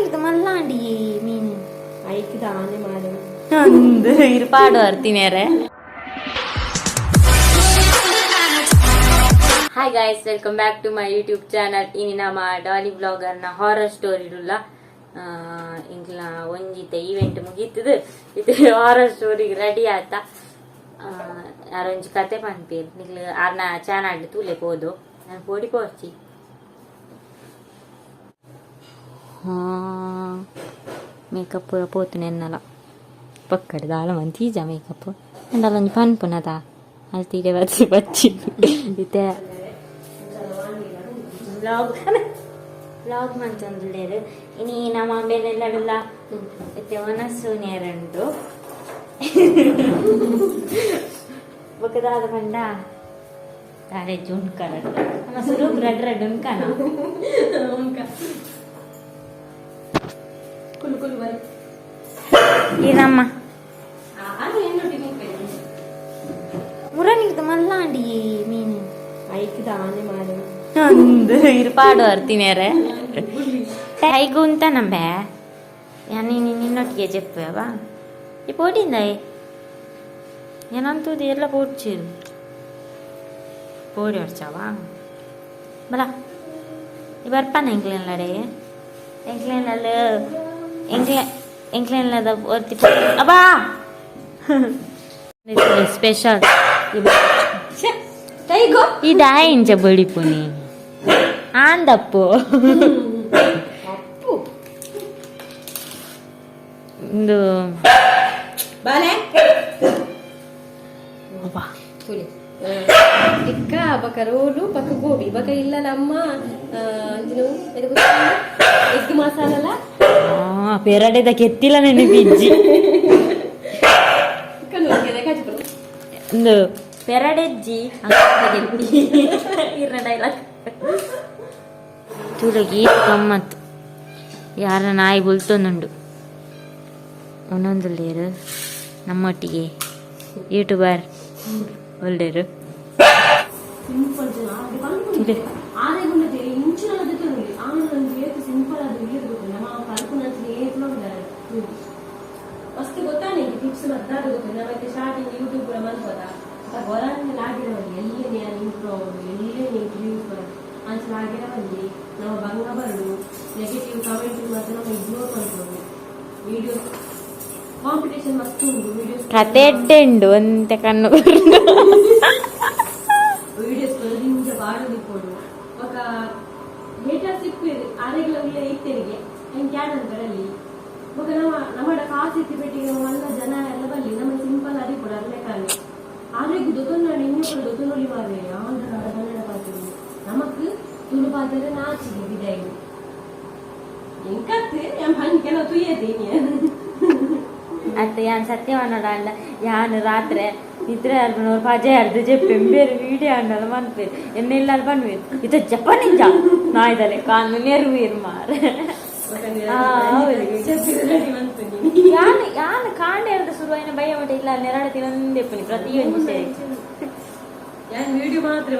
ಮುರನಿರ್ದು ಮಲ್ಲಾಂಡಿ ಮೀನು. ಐಕ್ ದಾನೆ ಮಾಡು. ಅಂದು ಇರು ಪಾಡು ಬರ್ತೀನೇರೆ. Hi guys, welcome back to my YouTube channel. ಇನಿ ನಮ್ಮ ಡಾಲಿ ಬ್ಲಾಗರ್ನ ಹಾರರ್ ಸ್ಟೋರಿ ಇಡುಲ್ಲ. ಇಂಕ್ಲ ಒಂಜಿತ ಈವೆಂಟ್ ಮುಗೀತದ, ಇದು ಹಾರರ್ ಸ್ಟೋರಿಗೆ ರೆಡಿ ಆತ. ಯಾರೊಂಜಿ ಕತೆ ಪನ್ಪೇರು ನಿಕ್ಲು ಆರ್ನ ಚಾನಲ್ ತೂಲೆ ಪೋದು. ನಾನು ಪೋಡಿ ಪೋರ್ಚಿ ಮೇಕಪ್ ಪೂರ ಪೋತು ನೆನ್ನಲ ಪಕ್ಕಡೆ ದಾಲ ಮಂತೀಜ ಮೇಕಪ್ ಅಂಡಲ ಒಂಜಿ ಪನ್ಪುನದ ಅಲ್ತೀಡೆ ಬಚ್ಚಿ ಬಚ್ಚಿ ಇತ್ತೆ ವ್ಲಾಗ್ ವ್ಲಾಗ್ ಮಂತೊಂದುಲ್ಲೆರ್. ಇನಿ ನಮ್ಮ ಬೇಲೆಲ್ಲಡೆಲ್ಲ ಇತ್ತೆ ಒನಸು ನೇರುಂಡು. ಬೊಕ ದಾದ ಪಂಡ ದಾಡೆ ಜುಂಕ ನಮ್ಮ ಸುರುಕ್ ರಡ್ ರಡ್ ಉಂಕನ. ಕುಲು ಕುಲು ಬರಿ. ಈ ನಮ್ಮ ಅದು ಎನ್ನೊಟ್ಟಿಗೆ ಮುಪ್ಪೆ. ಮುರನಿರ್ದು ಮಲ್ಲಾಂಡಿ ಮೀನು. ಐಕ್ ದಾನೆ ಮಾಡು. ಅಂದು ಇರು ಪಾಡು ಬರ್ತೀನೇರೆ ಐಗು ಅಂತ ನಂಬೆ ಯಾನ್ ನಿನ್ನೊಟ್ಟಿಗೆ ಜೆಪ್ಪುವ ಈ ಪೋಡಿಂದ ಏನಂತೂದು ಎಲ್ಲ ಪೋಡ್ಚಿರು ಪೋಡಿ ಹೊಡ್ಚಾವ ಬಲ. ಈ ಬರ್ಪಾನ ಎಂಕ್ಲೆನ್ಲಡೆ ಎಂಕ್ಲೆನ್ಲಲ್ಲ ಎಂಕ್ಲೆ ಎಂಕ್ಲೆನ್ಲದ ಒರ್ತಿ ಅಬ್ಬಾ ಸ್ಪೆಷಲ್. ಟೈಗೋ. ಇದಾಯಿಂಚ ಬಳಿಪುನಿ ಆಂದಪ್ಪು. ಅಪ್ಪು. ಇಂದು ಬಾಲೆ. ಅಬ್ಬಾ. ತುಳಿ ಟಿಕ್ಕ ಬಕ ರೋಲು ಬಕ ಗೋಬಿ ಬಕ ಇಲ್ಲ ನಮ್ಮ ಅಂಚಿನ ಎಗ್ ಮಸಾಲಲ. ಪೆರಡೆದ ಕೆತ್ತಿಲ ನೆನಪಿಜ್ಜಿ. ಕಣ್ಣು ಕಾಚಿಪಡು. ಇಂದು ಪೆರಡೆಜ್ಜಿ ಇರ್ನ ಡೈಲಾಗ್ ತೂಲಗಿ ಗಮ್ಮತ್ತು. ಯಾರ ನಾಯಿ ಬುಲ್ತೊಂದುಂಡು ಒಂದೊಂದುಲ್ಲೇರು ನಮ್ಮೊಟ್ಟಿಗೆ ಯೂಟ್ಯೂಬರ್ ಒಲ್ಲೇರು. ಸಿಂಪಲ್ ಜನ ತುಲೆ. ಆರೆಗುಂಡತೆ ಇಂಚಿನ ಆನ ಏತ್ ಸಿಂಪಲ್ ಅದು ಇರ್ಬೇಕು. ನಮ್ಮ ಕಲ್ಪನಂಚಿನ ಏತ್ಲ ಉಂಡಾರೆ ಮಸ್ತ್ ಗೊತ್ತಾನೆ ಟಿಪ್ಸ್ ಮದ್ದಾದ ಗೊತ್ತು. ನಾವೈತೆ ಸ್ಟಾರ್ಟಿಂಗ್ ಯೂಟ್ಯೂಬ್ ಕೂಡ ಮನ್ಪದ ಹೊರಗೆ ಲಾಗಿರವಲ್ಲಿ ಎಲ್ಲಿ ನಾನು ಇಂಪ್ರೂವ್ ಆಗೋದು, ಎಲ್ಲಿ ನೀನು ವ್ಯೂಸ್ ಬರೋದು ಅಂಚ ಲಾಗಿರವಲ್ಲಿ. ನಾವು ಬಂಗ ಬರಡು ನೆಗೆಟಿವ್ ಕಮೆಂಟ್ ಮಾತ್ರ ನಾವು ಇಗ್ನೋರ್ ಮಾಡ್ಬೋದು. ವಿಡಿಯೋಸ್ ಕಾಂಪಿಟೇಷನ್ ಮಸ್ತ್ ಉಂಟು ವಿಡಿಯೋಸ್. ಕತೆ ಎಡ್ಡೆ ಉಂಡು ಒಂತೆ ಕಣ್ಣು. ವಿಡಿಯೋಸ್ ದಿಂಜ ಬಾಡೋದಿಪ್ಪೊಡು. ಬೊಕ ಹೇಟರ್ಸ್ ಇಪ್ಪೇರು ಆರೆಗ್ಲ ಉಳ್ಳೆ ಇತ್ತೆರಿಗೆ ಎಂಕ್ ಯಾನನ್ ಬರಲಿ. ಬೊಕ ನಮ್ಮ ನಮ್ಮಡ ಕಾಸು ಇತ್ತಿ ಪೆಟ್ಟಿಗೆ ಮಲ್ಲ ಜನ ಎಲ್ಲ ಬಲ್ಲಿ. ನಮ್ಮ ಸಿಂಪಲ್ ಅದಿಪ್ಪೊಡು ಅರ್ಲೆ ಕಾಲಿ ಆರೆಗ್ ದೊತೊನ್ನಾಡು ಇನ್ನೊಬ್ಬರು ದೊತೊನೊಲಿ ಮಾರ್ರೆ ಆಂಧ್ರ ಕನ್ನಡ ಪಾತೆರು ನಮಕ್ ತುಳು ಪಾತೆರೆ ನಾಚಿಗೆ ಬಿದಾಯಿ ಎಂಕತ್ ಎಂ ಹಂಗೆ ಕೆಲವು ತುಯ್ಯತೆ. ಅತ್ತ ಯಾನ್ ಸತ್ಯವನ್ನಡ ಅಲ್ಲ. ಯಾನ್ ರಾತ್ರೆ ನಿದ್ರೆ ಅರ್ಪಣ ಪಜೆ ಅರ್ಧ ಜೆಪ್ಪೆ ಬೇರೆ ವೀಡಿಯೋ ಅಂಡಲ ಮನ್ಪೇರು ಎನ್ನೆಲ್ಲ ಪನ್ವೇರು ಇತ್ತ ಜಪನಿಂಜ ನಾಯ್ದಲೆ ಕಾನು ನೆರವೇರು ಮಾರೆ. ಯಾನ್ ಯಾನ್ ಕಾಂಡೆ ಅರ್ಧ ಶುರುವಾಯಿನ ಭಯ ಮಟ್ಟ ಇಲ್ಲ ನೆರಳ ತಿನ್ನೊಂದೆಪ್ಪನಿ ಪ್ರತಿಯೊಂದು ಸೇರಿ. ಯಾನ್ ವಿಡಿಯೋ ಮಾತ್ರ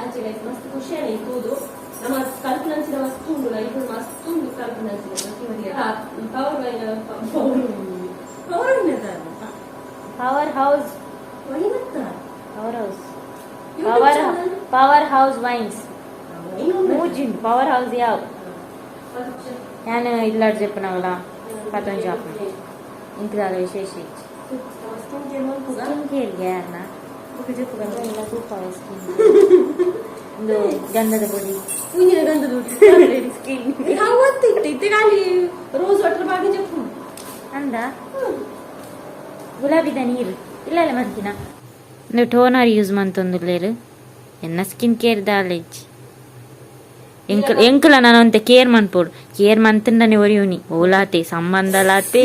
ಅಂಚೆ ಗೈಸ್, ಮಸ್ತ್ ಖುಷಿ ಆಯ್ತು ತೂದು. ನಮ್ಮ ಕಲ್ಪನಂಚಿನ ಮಸ್ತ್ ಉಂಡು ಲೈಫ್ ಮಸ್ತ್ ಉಂಡು. ಕಲ್ಪನಂಚಿನ ಪ್ರತಿ power power power power house. ವೈನತ್ತ. Power house power power house wines ಮೂಜಿಂಡು power house ಯಾವ ಯಾನ್ ಇಲ್ಲಾಡ್ ಜೆಪ್ಪನವಲ ಪತೊಂಜಿ ಆಪುಂಡು ಇಂಕದಾಲ ವಿಶೇಷ ಇಜ್ಜಿ. ಸ್ಕಿನ್ ಕೇರ್ಗೆ ಯಾರನ ಎಲ್ಲ ತೂಪಾವೆ ಸ್ಕಿನ್ ಒಂದು ಗಂಧದ ಪೊಡಿ. ಮುಂಜಿನ ಗಂಧದ ಸ್ಕಿನ್. ಅವತ್ತು ಇತ್ತೆ ಖಾಲಿ ರೋಸ್ ವಾಟರ್ ಬಾಗಿ ಜಪ್ಪು. ಅಂದ ಗುಲಾಬಿದ ನೀರು ಇಲ್ಲ ಇಲ್ಲ ಮಂತಿನ ಒಂದು ಟೋನರ್ ಯೂಸ್ ಮಂತೊಂದುಲ್ಲೇರು. ಎನ್ನ ಸ್ಕಿನ್ ಕೇರ್ ದಾಲೆಜ್ಜಿ. ಎಂಕಲ್ ಎಂಕಲ ನಾನು ಅಂತ ಕೇರ್ ಮನ್ಪೋಡು ಕೇರ್ ಮಂತಂಡನೆ ಒರಿಯುನಿ ಓಲಾತೆ ಸಂಬಂಧಲಾತೆ.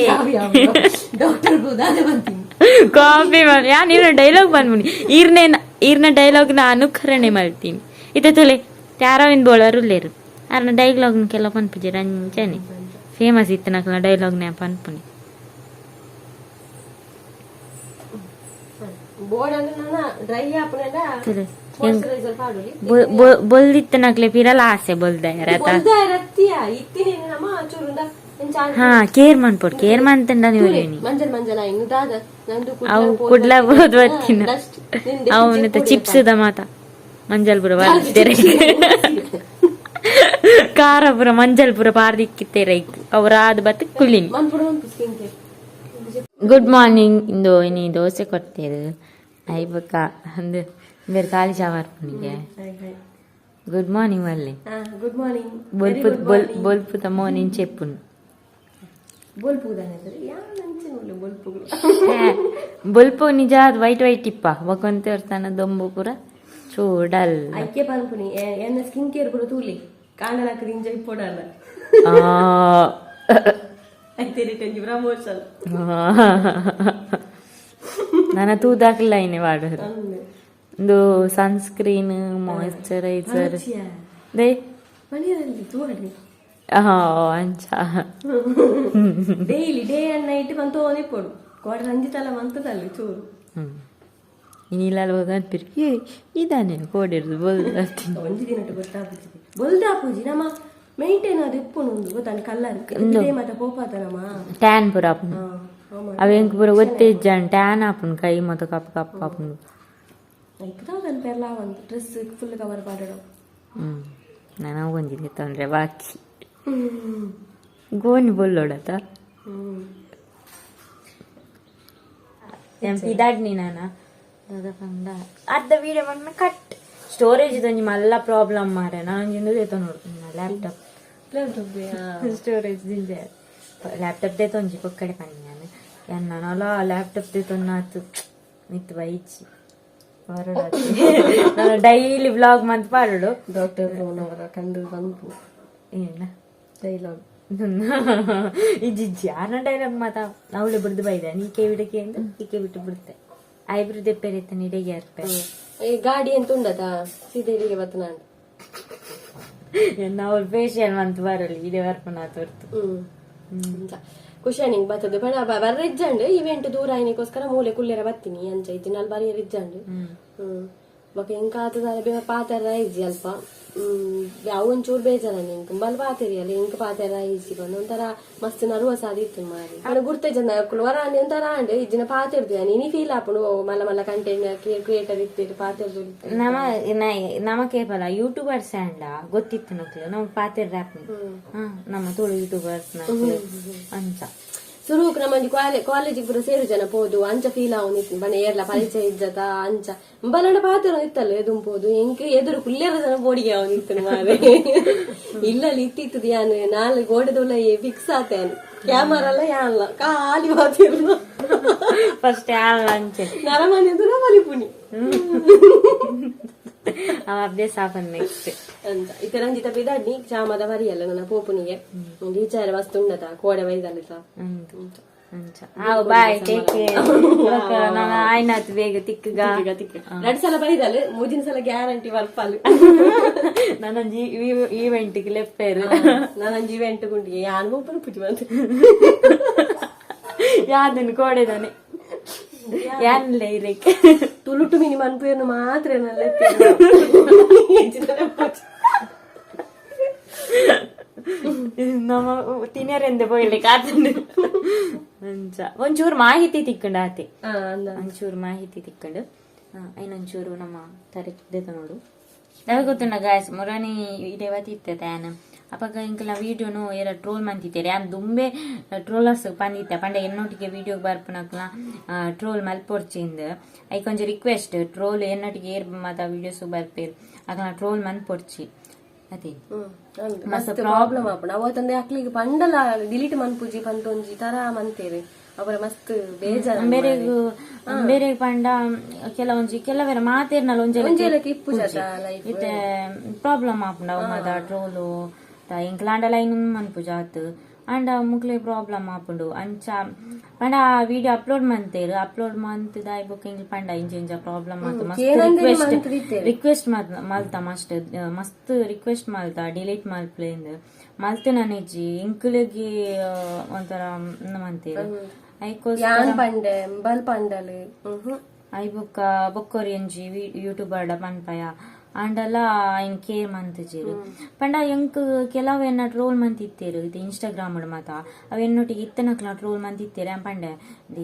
ಡಾಕ್ಟರ್ ದಾದೆ ಬಂತೀನಿ. ಕಾಪಿ ಮಾಡಿ ಯಾನ್ ಇವ್ನ ಡೈಲಾಗ್ ಬಂದ್ಬಿಡಿ. ಈರ್ನೆ ಈರ್ನ ಡೈಲಾಗ್ನ ಅನುಕರಣೆ ಮಾಡ್ತೀನಿ. ಇತ್ತೆ ತುಲೆ ತ್ಯಾರವಿಂದ ಬೋಳರು ಉಲ್ಲೇರು ಆರ್ನ ಡೈಲಾಗ್ ಕೆಲವು ಪನ್ಪುಜಿ ರಂಜನೆ ಫೇಮಸ್ ಇತ್ತು ನಕಲ ಡೈಲಾಗ್ ನ್ಯಾ ಪನ್ಪುನಿ. ಬೋರ್ಡ್ ಅಂದ್ರೆ ನನ್ನ ಡ್ರೈ ಆಪುನೆಲ್ಲ. ತುಲೆ. ಮಾಯಿಶ್ಚರೈಸರ್ ಪಾಡೋಲಿ. ಬೊಲ್ದಿತ್ತನಕ್ಲೆ ಪಿರಲ ಆಸೆ ಬೊಲ್ದಾಯರ ಅತ. ಬೊಲ್ದಾಯರತ್ತಿಯ ಇತ್ತಿನ ನಮ್ಮ ಚೂರುಂದ. ಹಾ, ಕೇರ್ ಮನ್ಪೊಡು, ಕೇರ್ ಮಂತಂಡ ನೀವು. ಮಂಜಲ್ ಮಂಜಲ್ ಇನ್ನು ದಾದ ನಂದು. ಅವು ಕುಡ್ಲ ಬೋದು ಬತ್ತಿನ ಅವನ ಚಿಪ್ಸ್ the ಮಾತ ಮಂಜಲ್ ಪುರ ಬಾರ್ದಿತ್ತೆರೆ, ಖಾರ ಪುರ ಮಂಜಲ್ ಪುರ ಬಾರ್ದಿಕ್ಕಿತ್ತೆರೆ. ಅವ್ರ ಆದ್ ಬತ್ತ ಕುಲ್ಲಿನಿ. ಮನ್ಪುಡು ಮನ್ಪು ಸ್ಕಿನ್ ಕೇರ್. Good morning. ಇಂದು ಇನಿ ದೋಸೆ ಕೊಡ್ತೇವೆ. ಐಬಕ್ಕ ಅಂದು ಬೇರೆ ಖಾಲಿ ಚಾವಾರ್ಪುನಿಗೆ. ಗುಡ್ ಮಾರ್ನಿಂಗ್ ಮಲ್ಲೆ. Good morning. ಬೊಲ್ಪು ಬೊಲ್ ಬೊಲ್ಪುದ ಮಾರ್ನಿಂಗ್ ಚೆಪ್ಪುನು. ಬೊಲ್ಪು ದಾನೆ ಯಾ ನಂಚಿನ ಬೊಲ್ಪುಗಳು. ಬೊಲ್ಪು ನಿಜ ವೈಟ್ ವೈಟ್ ಇಪ್ಪ ಬೊಕೊಂತೆ ವರ್ತಾನ ದೊಂಬು ಪೂರ ಚೂಡಲ್. ಐಕೆ ಪನ್ಪುನಿ, ಎನ್ನ ಸ್ಕಿನ್ ಕೇರ್ ಪೂರ ತೂಲಿ, ಕಾಂಡಲಾಕದ ಇಂಜ ಇಪ್ಪೊಡಲ್ಲ. ಐತೆ ಒಂಜಿ ಪ್ರಮೋಷನ್. ನನ್ನ ತೂದಾಕ್ಲ ಇನಿ ವಾಡು ಒಂದು ಸನ್ಸ್ಕ್ರೀನ್, ಮಾಯಿಶ್ಚರೈಸರ್ they. ಮನೆಯಲ್ಲಿ ತೂವಡಿ. ಅಂಚ. ಡೈಲಿ ಡೇ ಅಂಡ್ ನೈಟ್ ಮಂತೋನೆ ಇಪ್ಪೊಡು, ಕೋಡೆ ರಂಜಿತಲ ಮಂತದಲ್ಲಿ ಚೂರು. ಇನ್ನಿಲ್ಲ ಹೋಗಂತೀರಿ. ಏ, ಇದಾನೆ ಕೋಡಿರ್ದು ಬೋಲ್ದಾತೀನಿ. ಒಂಜಿ ದಿನಟ್ಟು ಗೊತ್ತಾಪುಜಿ, ಬೊಲ್ದಾಪುಜಿ. ನಮ್ಮ ಮೇಂಟೈನ್ ಅದು ಇಪ್ಪುನು ಉಂದು ಗೊತ್ತಾನ ಕಲ್ಲರ್ ಇದೇ ಮಾತ ಪೋಪಾತ ನಮ್ಮ. ಟ್ಯಾನ್ ಪೂರ ಆಪುಂಡು. ಅವು ಎಂಕ್ ಪೂರ ಗೊತ್ತೇ ಇಜ್ಜಾಂಡ್, ಟ್ಯಾನ್ ಆಪುಂಡು, ಕೈ ಮೊತ ಕಪ್ಪು ಕಪ್ಪು ಆಪುಂಡು. ಇಪ್ಪದಾವ ಪೆರ್ಲಾ ಒಂದು ಡ್ರೆಸ್ ಫುಲ್ ಕವರ್ ಪಾಡಡು. ನಾನು ಒಂಜಿ ತೊಂದ್ರೆ ಬಾಕಿ ಗೋಣಿ ಬೊಲ್ಲೋಡತ. ಪಿದಾಡ್ನಿ ನಾನ ದಾದ ಪಂಡ ಅರ್ಧ ವೀಡಿಯೋ ಮನ್ಮೆ ಕಟ್. ಸ್ಟೋರೇಜ್ ಒಂಜಿ ಮಲ್ಲ ಪ್ರಾಬ್ಲಮ್ ಮಾರೆ. ನಾನು ಒಂಜಿ ದೇತ ನೋಡು ಲ್ಯಾಪ್ಟಾಪ್. ಲ್ಯಾಪ್ಟಾಪ್. ಸ್ಟೋರೇಜ್ ದಿಂಜ. ಲ್ಯಾಪ್ಟಾಪ್ ದೇತೊಂಜಿ ಪೊಕ್ಕಡೆ ಪನ್ನಿ ನಾನು ಎನ್ನನಲ ಲ್ಯಾಪ್ಟಾಪ್ ದೇತೊನ್ನಾತು ಮಿತ್ ಬೈಚಿ. ನಾನು ಡೈಲಿ ವ್ಲಾಗ್ ಮಂತ್ ಪಾಡೋಡು. ಡಾಕ್ಟರ್ ಅವರ ಕಂಡು ಬಂದು ಏನ? ಡೈಲಾಗ್. ಇಜ್ಜಿಜ್ಜಿ, ಆರ್ನ ಡೈಲಾಗ್ ಮಾತಾ ಅವಳು ಬಿಡ್ದು ಬೈದ ನೀಕೆ ಬಿಡಕ್ಕೆ ಎಂದು ಈಕೆ ಬಿಟ್ಟು ಬಿಡುತ್ತೆ. ಐಬ್ರು ದೆಪ್ಪೆರೈತಾನೆ ಇಡೆಗೆ ಅರ್ಪೆ. ಈ ಗಾಡಿ ಎಂತ ಉಂಡತಾ ಸೀದಾ ಇಲ್ಲಿಗೆ ಬತ್ತ ನಾನು. ಅವಳು ಫೇಶಿಯಲ್ ಮಂತ್ ಬರಲಿ ಇದೇ ಬರ್ಪನ ತೋರ್ತು. ಹ್ಮ್, ಖುಷಿ ನಿಂಗೆ ಬರ್ತದೆ ಬಣ ಬರ್ರ ಇಜ್ಜಂಡು. ಇವೆಂಟ್ ದೂರ ಆಯ್ನಿಗೋಸ್ಕರ ಮೂಲೆ ಕುಲ್ಲೆರ ಬತ್ತೀನಿ ಅಂಚ ಇಜ್ಜಿ ನಾಲ್ ಬರಿಯರ್ ಇಜ್ಜಂಡು. ಬೊಕ ಎಂಕ ಆತದ ಪಾತೆರ ಇಜ್ಜಿ ಅಲ್ಪ. ಅವು ಒಂಚೂರು ಬೇಜಾರ ನಿಂಕ್ ಬಲ್ ಪಾತೆರಿ ಅಲ್ಲ, ಇಂಕ್ ಪಾತೆರ ಇಜ್ಜಿ ಬಂದು ಒಂಥರ ಮಸ್ತ್ ನರ್ವಸ್ ಆದಿತ್ತು ಮಾರಿ. ಅಣ್ಣ ಗುರ್ತೆ ಜನ ಅಕ್ಕುಲು ವರ ಒಂಥರ ಆಂಡ್ ಇಜ್ಜಿನ ಪಾತೆರ್ದು ಇನಿ ಫೀಲ್ ಆಪುಂಡು, ಮಲ್ಲ ಮಲ್ಲ ಕಂಟೆಂಟ್ ಕ್ರಿಯೇಟರ್ ಇತ್ತಿರು ಪಾತೆರ್ದು. ನಮ ನಮ ಕೇಪಲ ಯೂಟ್ಯೂಬರ್ಸ್ ಅಂಡ ಗೊತ್ತಿತ್ತು ನಕ್ಲು ನಮ್ಮ ಪಾತೆರ್ ರ್ಯಾಪ್ ನಮ್ಮ ತುಳು ಯೂಟ್ಯೂಬರ್ಸ್ ನಕ್ಲು ಅಂಚ. ಸುರುಕ್ ನಮ್ಮಂಜಿ ಕಾಲೇಜಿಗೆ ಪೂರ ಸೇರು ಜನ ಪೋದು ಅಂಚ ಫೀಲ್ ಅವನಿತ್ತು ಬಣ್ಣ ಏರ್ಲ ಪರಿಚಯ ಇಜ್ಜತ ಅಂಚ ಬಲಂಡ ಪಾತ್ರ ಇತ್ತಲ್ಲ ಎದುಂಪೋದು ಎಂಕ್ ಎದುರು ಕುಲ್ಲೇರ ಜನ ಬೋಡಿಗೆ ಅವನಿತ್ತು ಮಾರೆ. ಇಲ್ಲಲ್ಲಿ ಇತ್ತಿತ್ತು ಯಾನು ನಾಲ್ ಗೋಡೆದುಲ್ಲ ಫಿಕ್ಸ್ ಆತೇನು, ಕ್ಯಾಮರಾ ಎಲ್ಲ ಯಾನ್ಲ ಖಾಲಿ ಮಾತಿರ್ನು. ಫಸ್ಟ್ ಯಾನ್ ಅಂಚೆ. ನರಮನೆ ಎದುರು ಬಲಿಪುನಿ. ಅವ ಅಭ್ಯಾಸ ಆಪನ್ ನೆಕ್ಸ್ಟ್. ಅಂತ ಇತ್ತ ರಂಜಿತ ಪಿದಾಡ್ನಿ ಚಾಮದ ಬರಿಯಲ್ಲ ನನ್ನ ಪೋಪುನಿಗೆ ಟೀಚರ್ ವಸ್ತು ಉಂಡತ ಕೋಡೆ ಬೈದಲ್ಲಿಸ. ಅಂಚ ಆವು, ಬಾಯ್, ಟೇಕ್ ಕೇರ್. ನಾನು ಆಯ್ನಾತ್ ಬೇಗ ತಿಕ್ಕಗ. ಎರಡು ಸಲ ಬೈದಲ್ಲ, ಮೂಜಿನ ಸಲ ಗ್ಯಾರಂಟಿ ಬರ್ಪಲ್. ನಾನೊಂಜಿ ಈವೆಂಟ್ಗೆ ಲೆಪ್ಪೇರು. ನಾನೊಂಜಿ ಇವೆಂಟ್ ಗುಂಡಿಗೆ ಯಾನ್ ಒಬ್ಬರು ಪೂಜೆ ಬಂತು. ಯಾದನ್ ಕೋಡೆದಾನೆ ಯಾನ್ಲೆ ಇರಕ್ಕೆ. ತುಳುಟು ಮಿನಿ ಮನ್ಪುಯನ್ನು ಮಾತ್ರ. ನಮ್ಮ ತಿನ್ನರೆಂದೆ ಪೋಯ್ಲಿಕ್ಕೆ ಆತಂಡು ಅಂಚ ಒಂಚೂರು ಮಾಹಿತಿ ತಿಕ್ಕಂಡು ಆತೆ. ಒಂಚೂರು ಮಾಹಿತಿ ತಿಕ್ಕಂಡು ಐನೊಂಚೂರು ನಮ್ಮ ತರೆ ನೋಡು. ದಾದ ಗೊತ್ತುಂಡ ಗಾಯ್ಸ್, ಮೊರನಿ ಇಡೇವತಿ ಇತ್ತತೆ ಆನ್ ಅಪಗ ಇಂಕಲ ವೀಡಿಯೋನು ಏರ ಟ್ರೋಲ್ ಮಂತಿತ್ತೇರೆ. ಆನ್ ದುಂಬೆ ಟ್ರೋಲರ್ಸ್ ಪಂದಿತ್ತೆ ಪಂಡ ಎನ್ನೊಟ್ಟಿಗೆ ವೀಡಿಯೋ ಬರ್ಪುನಕ್ಲ ಟ್ರೋಲ್ ಮಲ್ಪೊರ್ಚಿಂದ್. ಐಕೊಂಜಿ ಒಂಜಿ ರಿಕ್ವೆಸ್ಟ್, ಟ್ರೋಲ್ ಎನ್ನೊಟ್ಟಿಗೆ ಏರ್ ಮಾತ ವೀಡಿಯೋಸ್ ಬರ್ಪೇರು ಅಕಲ್ನ ಟ್ರೋಲ್ ಮನ್ಪೊರ್ಚಿ ಅದೇ. ಮಸ್ತ್ ಪ್ರಾಬ್ಲಮ್ ಆಪುಂಡು ಅವತ್ತಂದೆ. ಅಕ್ಲಿಗೆ ಪಂಡಲ ಡಿಲೀಟ್ ಮನ್ಪುಜಿ ಪಂತೊಂಜಿ ತರ ಮಂತೇವೆ ಅವರ ಮಸ್ತ್ ಬೇಜಾರ. ಬೇರೆ ಬೇರೆ ಪಂಡ ಕೆಲವೊಂಜಿ ಕೆಲವೆರ ಮಾತೇರ್ನಲ್ಲ ಒಂಜಿ ಇಪ್ಪುಜ ಲೈಫ್. ಇತ್ತೆ ಪ್ರಾಬ್ಲಮ್ ಆಪುಂಡು ಅವು ಮಾತ ಟ್ರೋಲು. ಎಂಕ್ಲಾಂಡ ಲೈನ್ ಮನ್ಪುಜ ಆತ್ ಅಂಡ ಮುಕ್ಲೆ ಪ್ರಾಬ್ಲಮ್ ಆಪುಂಡು ಅಂಚ ಪಂಡ ವಿಡಿಯೋ ಅಪ್ಲೋಡ್ ಮಂತೇರು. ಅಪ್ಲೋಡ್ ಮಂತ್ ದಾಯ್ ಬೊಕ್ಕ ಎಂಕ್ಲ ಪಂಡ ಇಂಚ ಇಂಚ ಪ್ರಾಬ್ಲಮ್ ಆತು. ಮಸ್ತ್ ರಿಕ್ವೆಸ್ಟ್ ರಿಕ್ವೆಸ್ಟ್ ಮಲ್ತ, ಮಸ್ತ್ ಮಸ್ತ್ ರಿಕ್ವೆಸ್ಟ್ ಮಲ್ತ ಡಿಲೀಟ್ ಮಲ್ಪ್ಲೇಂದ್ ಮಲ್ತ್ ನನಜ್ಜಿ ಎಂಕ್ಲೆಗೆ ಒಂಥರ ಮಂತೇರು ಐಕೋಸ್ಕರ. ಯಾನ್ ಪಂಡೆ ಬಲ್ ಪಂಡಲ್. I ಬೊಕ್ಕ ಬೊಕ್ಕೊರಿ ಒಂಜಿ ಯೂಟ್ಯೂಬರ್ಡ ಪನ್ಪಯ ಆಂಡಲ ಐನ್ ಕೇರ್ ಮಂತುಜೆರ್ ಪಂಡ ಎಂಕ್ ಕೆಲವು ಎನ್ನ ಟ್ರೋಲ್ ಮಂತಿತ್ತೆರ್ ಇತ್ತೆ ಇನ್ಸ್ಟಾಗ್ರಾಮ್ ಮಾತ ಅವು ಎನ್ನೊಟ್ಟಿಗೆ ಇತ್ತನಕ್ಲ ಟ್ರೋಲ್ ಮಂತಿತ್ತೆರ್. ಯಾನ್ ಪಂಡೆ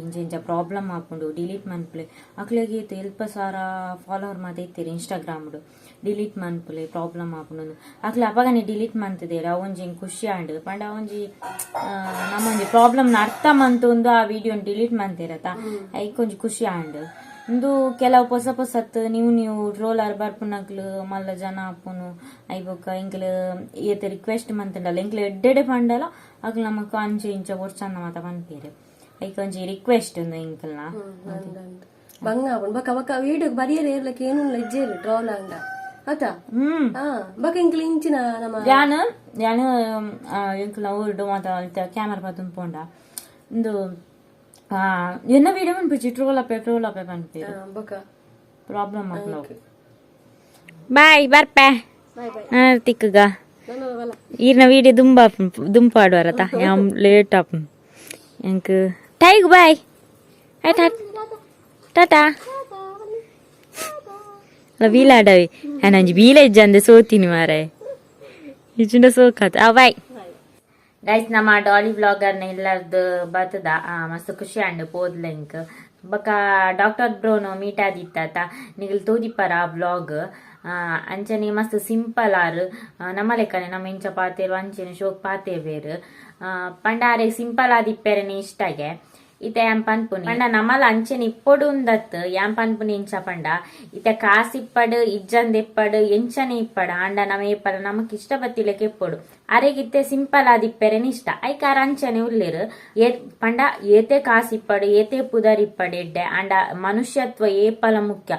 ಇಂಚ ಇಂಚ ಪ್ರಾಬ್ಲಮ್ ಆಪುಂಡು, ಡಿಲೀಟ್ ಮನ್ಪುಲೆ. ಅಕ್ಲೆಗ್ ಇತ್ತೆ 5000 ಫಾಲೋವರ್ ಮಾತ ಇತ್ತೆರ್ ಇನ್ಸ್ಟಾಗ್ರಾಮ್, ಡಿಲೀಟ್ ಮನ್ಪುಲೆ, ಪ್ರಾಬ್ಲಮ್ ಆಪುಂಡು. ಅಕ್ಲೆ ಅಪಗನೆ ಡಿಲೀಟ್ ಮಂತುದೆರ್. ಅವು ಒಂಜಿ ಎಂಕ್ ಖುಷಿ ಆಂಡ್. ಪಂಡ ಒಂಜಿ ನಮ್ಮ ಒಂಜಿ ಪ್ರಾಬ್ಲಮ್ ನ ಅರ್ಥ ಮಂತೊಂದು ಆ ವಿಡಿಯೋನ್ ಡಿಲೀಟ್ ಮಂತೆರತ, ಐಕ್ ಒಂಜಿ ಖುಷಿ ಆಂಡ್. ಉಂದು ಕೆಲವು ಪೊಸ ಪೊಸತ್ ನೀವು ನೀವು ಟ್ರೋಲರ್ ಬರ್ಪುನಕ್ಲು ಮಲ್ಲ ಜನ ಆಪುನು. I ಬೊಕ್ಕ ಎಂಕ್ಲು ಏತ್ ರಿಕ್ವೆಸ್ಟ್ ಮಂತುಂಡಲ, ಎಂಕ್ಲು ಎಡ್ಡೆಡೆ ಪಂಡಲ ಅಕ್ಲು ನಮಕ್ ಅಂಚ ಇಂಚ ಬೊಡ್ಚಂದ ಮಾತ ಪನ್ಪೆರ್. ಐಕ್ ಒಂಜಿ ರಿಕ್ವೆಸ್ಟ್ ಉಂದು ಎಂಕಲ್ನ. ಬಂಗ ಆಪುಂಡು. ಬೊಕ ಬೊಕ ವೀಡಿಯೋ ಬರಿಯರೆ ಏರ್ಲಕ್ಕೆ ಏನು ಇಜ್ಜೇರು ಟ್ರೋಲ್ ಆಂಡ ಅತ. ಬೊಕ ಎಂಕ್ಲು ಇಂಚಿನ ನಮ್ಮ ಯಾನ್ ಯಾನ್ ಎಂಕ್ಲ ಊರುಡು ಮಾತ ಕ್ಯಾಮರಾ ಪತ್ತೊಂದು ಪೋಂಡ ಉಂದು ಎನ್ನ ವಿಡಿಯೋ ಪನ್ಪುಜಿ, ಟ್ರೋಲ್ ಅಪೆ, ಟ್ರೋಲ್ ಅಪೆ ಪನ್ಪೆರ್. ಬೊಕ ಪ್ರಾಬ್ಲಮ್ ಆಪುಂಡು. ಬಾಯ್, ಬರ್ಪೆ. Bye bye. ತಿಕ್ಕಗ. ನನ್ನ ಬಲ. ಈರ್ನ ವಿಡಿಯೋ ದುಂಬ ದುಂಪಾಡುವರತ, ಯಾಮ್ ಲೇಟ್ ಆಪುಂಡು ಎಂಕ್. ಟೈಗ್ ಬಾಯ್, ಆಯ್ತಾ? ಟಾಟಾ. ಅಲ್ಲ ಬೀಲಾಡವಿ, ನಾನು ಒಂಜಿ ಬೀಲ ಇಜ್ಜಂದೆ ಸೋತೀನಿ ಮಾರೆ, ಇಜ್ಜಿಂಡ ಸೋಕಾತ. ಆ ಬಾಯ್ ಗೈಸ್. ನಮ್ಮ ಡಾಲಿ ವ್ಲಾಗರ್ನ ಇಲ್ಲರ್ದು ಬತ್ತದ, ಮಸ್ತ್ ಖುಷಿ ಆಂಡ್ ಪೋದ್ಲ ಎಂಕ್. ಬೊಕ ಡಾಕ್ಟರ್ ಬ್ರೋನು ಮೀಟ್ ಆದಿತ್ತಾತ, ನಿಗಲ್ ತೂದಿಪ್ಪರ ಆ ವ್ಲಾಗ್. ಅಂಚನೆ ಮಸ್ತ್ ಸಿಂಪಲ್ ಆರ್. ನಮ್ಮ ಲೆಕ್ಕನೆ, ನಮ್ಮ ಇಂಚ ಪಾತೆರು ಅಂಚನೆ ಶೋಕ್ ಪಾತೆರ್ವೆರ್. ಪಂಡ ಆರೆ ಸಿಂಪಲ್ ಆದಿಪ್ಪೆರನೆ ಇಷ್ಟಗೆ. ಇತ್ತೆ ಯಾನ್ ಪನ್ಪುನಿ ಪಂಡ ನಮಲ ಅಂಚನೆ ಇಪ್ಪೊಡು ಉಂದತ್. ಯಾನ್ ಪನ್ಪುನಿ ಇಂಚ ಪಂಡ, ಇತ್ತೆ ಕಾಸಿಪ್ಪಡು ಇಜ್ಜಂದೆ ಇಪ್ಪಡು, ಎಂಚನೆ ಇಪ್ಪಡು, ಆಂಡ ನಮ ಏಪಲ ನಮಕ್ ಇಷ್ಟ ಬತ್ತಿಲೆಕ ಇಪ್ಪೊಡು. ಅರೆಗಿತ್ತೆ ಸಿಂಪಲ್ ಆದಿಪ್ಪೆರೆನೆ ಇಷ್ಟ, ಐಕ್ ಆರ್ ಅಂಚನೆ ಉಲ್ಲೆರ್. ಏ ಪಂಡ ಏತೆ ಕಾಸಿಪ್ಪಡು, ಏತೆ ಪುದರ್ ಇಪ್ಪಡು ಎಡ್ಡೆ, ಆಂಡ ಮನುಷ್ಯತ್ವ ಏಪಲ ಮುಖ್ಯ.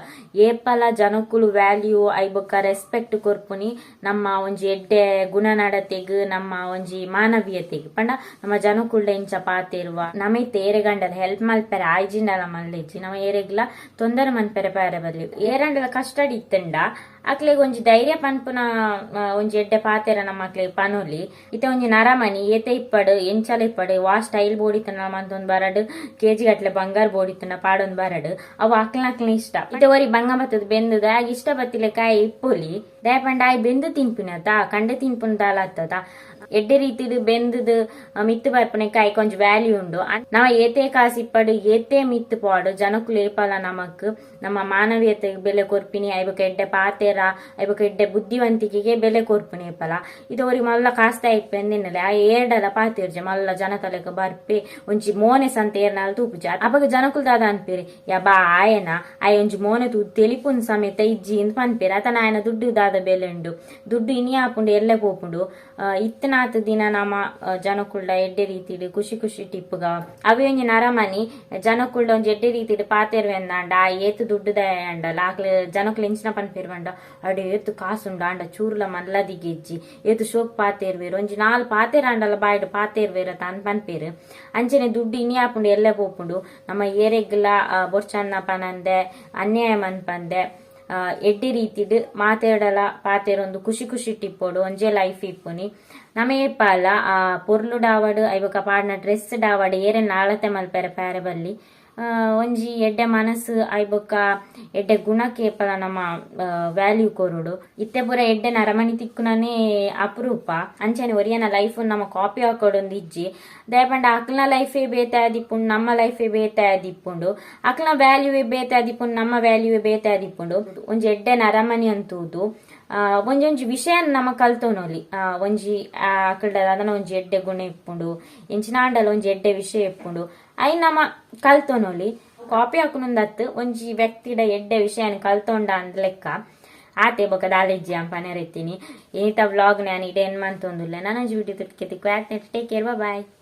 ಏಪಲ ಜನಕುಲು ವ್ಯಾಲ್ಯೂ I ಬೊಕ್ಕ ರೆಸ್ಪೆಕ್ಟ್ ಕೊರ್ಪುನಿ ನಮ್ಮ ಒಂಜಿ ಎಡ್ಡೆ ಗುಣನಡತೆಗ್, ನಮ್ಮ ಒಂಜಿ ಮಾನವೀಯತೆಗ್. ಪಂಡ ನಮ್ಮ ಜನಕುಲ್ಡ ಇಂಚ ಪಾತೆರುವ, ನಮ ಇತ್ತೆ ಏರೆಗಂಡಲ ಹೆಲ್ಪ್ ಮಲ್ಪೆರೆ ಆಯ್ಜಿಂಡಲ ಮಲ್ಲೆಜ್ಜಿ, ನಮ್ಮ ಏರೆಗ್ಲ ತೊಂದರೆ ಮನ್ಪೆರೆ ಪಾರೆ ಬರ್ಲಿ. ಏರಂಡಲ ಕಷ್ಟಡ್ ಇತ್ತಂಡ ಅಕ್ಲೆಗ್ ಒಂಜಿ ಧೈರ್ಯ ಪನ್ಪುನ ಒಂಜಿ ಎಡ್ಡೆ ಪಾತೆರ ನಮ್ಮ ಅಕ್ಲೆಗ್ ಪನೊಲಿ. ಇತ್ತೆ ಒಂಜಿ ನರಮನಿ ಏತೆ ಇಪ್ಪಡು, ಎಂಚಲ ಇಪ್ಪಡು, ವಾ ಸ್ಟೈಲ್ ಬೋಡಿತ್ತನ ಮಂತೊಂದು ಬರಡ್, ಕೆಜಿ ಗಟ್ಲೆ ಬಂಗಾರ ಬೋಡಿತ್ತನ ಪಾಡೊಂದು ಬರಡ್, ಅವು ಅಕ್ಲ್ನ ಅಕ್ಲ್ನ ಇಷ್ಟ. ಇತ್ತೆ ಒರಿ ಬಂಗ ಬತ್ತದ ಬೆಂದದ ಆಗ ಇಷ್ಟ ಬತ್ತಿಲೆ ಕಾಯಿ ಇಪ್ಪೊಲಿ. ದಯಪಂಡ ಆಯ್ ಬೆಂದು ತಿನ್ಪಿನತ ಕಂಡೆ ತಿನ್ಪುನ ದಾಲ ಆತದ. ಎಡ್ಡೆ ರೀತಿದು ಬೆಂದದು ಮಿತ್ತು ಬರ್ಪುನೆ ಕಾಯಿ ಕೊಂಚ ವ್ಯಾಲ್ಯೂ ಉಂಡು. ನಾವ ಏತೆ ಕಾಸು ಇಪ್ಪಡು, ಏತೆ ಮಿತ್ತು ಪಾಡು, ಜನಕುಲು ಏಪಲ ನಮಕ್ ನಮ್ಮ ಮಾನವೀಯತೆಗೆ ಬೆಲೆ ಕೊರ್ಪಿನಿ, ಐಬಕ ಎಡ್ಡೆ ಪಾತೆರ, ಐಬಕ ಎಡ್ಡೆ ಬುದ್ಧಿವಂತಿಕೆಗೆ ಬೆಲೆ ಕೊರ್ಪಿನಿ ಏಪಲ. ಇದು ಅವ್ರಿಗೆ ಮಲ್ಲ ಕಾಸ್ತ ಇಪ್ಪೆಂದಿನ್ನಲೆ ಆ ಏರ್ಡಲ ಪಾತೆರ್ಜೆ, ಮಲ್ಲ ಜನ ತಲೆಕ ಬರ್ಪೆ, ಒಂಜಿ ಮೋನೆ ಸಂತ ಏರ್ನಾಲ್ ತೂಪುಜ. ಅಪಗ ಜನಕುಲು ದಾದ ಅನ್ಪೇರಿ? ಯಾ ಬಾ ಆಯನ ಆಯ್ ಒಂಜಿ ಮೋನೆ ತೂ ತೆಲಿಪುನ್ ಸಮೇತ ಇಜ್ಜಿ ಇಂದ್ ಪನ್ಪೇರು. ಆತನ ಆಯನ ದುಡ್ಡು ದಾದ ಬೆಲೆ ಉಂಡು? ದುಡ್ಡು ಇನಿ ಆಪುಂಡು, ಎಲ್ಲೆ ಪೋಪುಂಡು. ಇತ್ತನಾತ್ ದಿನ ನಮ್ಮ ಜನಕುಲ್ಡ ಎಡ್ಡೆ ರೀತಿಡ್ ಖುಷಿ ಖುಷಿ ಟಿಪ್ಪುಗ. ಅವೇ ಒಂಜಿ ನರಮನಿ ಜನಕುಲ್ಡ ಒಂಜಿ ಎಡ್ಡೆ ರೀತಿಡ್ ಪಾತೆರ್ವೆಂದಾಂಡ, ಆ ಏತ್ ದುಡ್ಡು ಅಂಡಲ ಆಕ್ಲೆ ಜನಕುಲು ಎಂಚಿನ ಪನ್ಪೇರ್ವಂಡ, ಅಡೆ ಏತ್ ಕಾಸುಂಡು ಆಂಡ ಚೂರ್ಲ ಮಲ್ಲದಿಗೆಜ್ಜಿ, ಏತ್ ಶೋಕ್ ಪಾತೆರ್ವೇರು, ಒಂಜಿ ನಾಲ್ ಪಾತೆರಾಂಡಲ ಬಾಯ್ಡ್ ಪಾತೆರ್ವೇರ ತಾನ್ ಪನ್ಪೇರು. ಅಂಚನೆ ದುಡ್ಡು ಇನಿ ಆಪುಂಡು, ಎಲ್ಲೆ ಪೋಪುಂಡು. ನಮ್ಮ ಏರೆಗ್ಲ ಬೊರ್ಚನ್ನ ಪನಂದೆ, ಅನ್ಯಾಯ ಮನ್ಪಂದೆ, ಎಡ್ಡೆ ರೀತಿಡ್ ಮಾತೆರ್ಡಲ ಪಾತೆರೊಂದು ಖುಷಿ ಖುಷಿ ಇಪ್ಪೊಡು. ಒಂಜೇ ಲೈಫ್ ಇಪ್ಪುನಿ. ನಮ ಏಪಾಲ ಆ ಪೊರ್ಲು ಡಾವಡ್, ಐಬೊಕ ಪಾಡ್ನ ಡ್ರೆಸ್ ಡಾವಡ್ ಏರೆನ್ ಆಳತೆ ಮಲ್ಪೆರೆ ಪ್ಯಾರೆ ಬಲ್ಲಿ. ಒಂಜಿ ಎಡ್ಡೆ ಮನಸ್ಸು ಐಬೊಕ್ಕ ಎಡ್ಡೆ ಗುಣಕ್ಕೆ ಏಪಲ ನಮ್ಮ ವ್ಯಾಲ್ಯೂ ಕೊರೊಡು. ಇತ್ತೆ ಪೂರ ಎಡ್ಡೆ ನರಮನಿ ತಿಕ್ಕುನನೇ ಅಪರೂಪ. ಅಂಚನೆ ಒರಿಯನ ಲೈಫ್ ನಮ್ಮ ಕಾಪಿ ಹಾಕೊಡೊಂದು ಇಜ್ಜಿ. ದಯಪಂಡ ಅಕ್ಲ್ನ ಲೈಫೇ ಬೇತೆ ಆದಿಪ್ಪುಂಡು, ನಮ್ಮ ಲೈಫೇ ಬೇತೆ ಆದಿಪ್ಪುಂಡು. ಅಕ್ಲ್ನ ವ್ಯಾಲ್ಯೂವೇ ಬೇತೆ ಆದಿಪ್ಪುಂಡು, ನಮ್ಮ ವ್ಯಾಲ್ಯೂವೇ ಬೇತೆ ಆದಿಪ್ಪುಂಡು. ಒಂಜಿ ಎಡ್ಡೆ ನರಮನಿ ಅಂತೂದು ಒಂಜೊಂಜಿ ವಿಷಯ ನಮ ಕಲ್ತೊನೊಲಿ. ಒಂಜಿ ಅಕಲ್ಡ ಅದನ್ನ ಒಂಜಿ ಎಡ್ಡೆ ಗುಣ ಇಪ್ಪುಂಡು, ಎಂಚಿನಾಂಡಲ ಒಂಜಿ ಎಡ್ಡೆ ವಿಷಯ ಇಪ್ಪುಂಡು, I ನಮ ಕಲ್ತೊನೊಲಿ. ಕಾಪಿ ಹಾಕುನೊಂದತ್ತು, ಒಂಜಿ ವ್ಯಕ್ತಿಡ ಎಡ್ಡೆ ವಿಷಯನ ಕಲ್ತೊಂಡ ಅಂದ್ ಲೆಕ್ಕ ಆತೆ. ಬೊಕ ದಾಲೆಜ್ಜಿ ಅಂಪನೆ ಇತ್ತೀನಿ. ಏತ ವ್ಲಾಗ್ ನಾನು ಇಡೆ ಏನ್ ಮಂತೊಂದುಲ್ಲೆ. ನಾನು ವಿಡಿಯೋ ತಿಕ್ಕು. Take care, bye.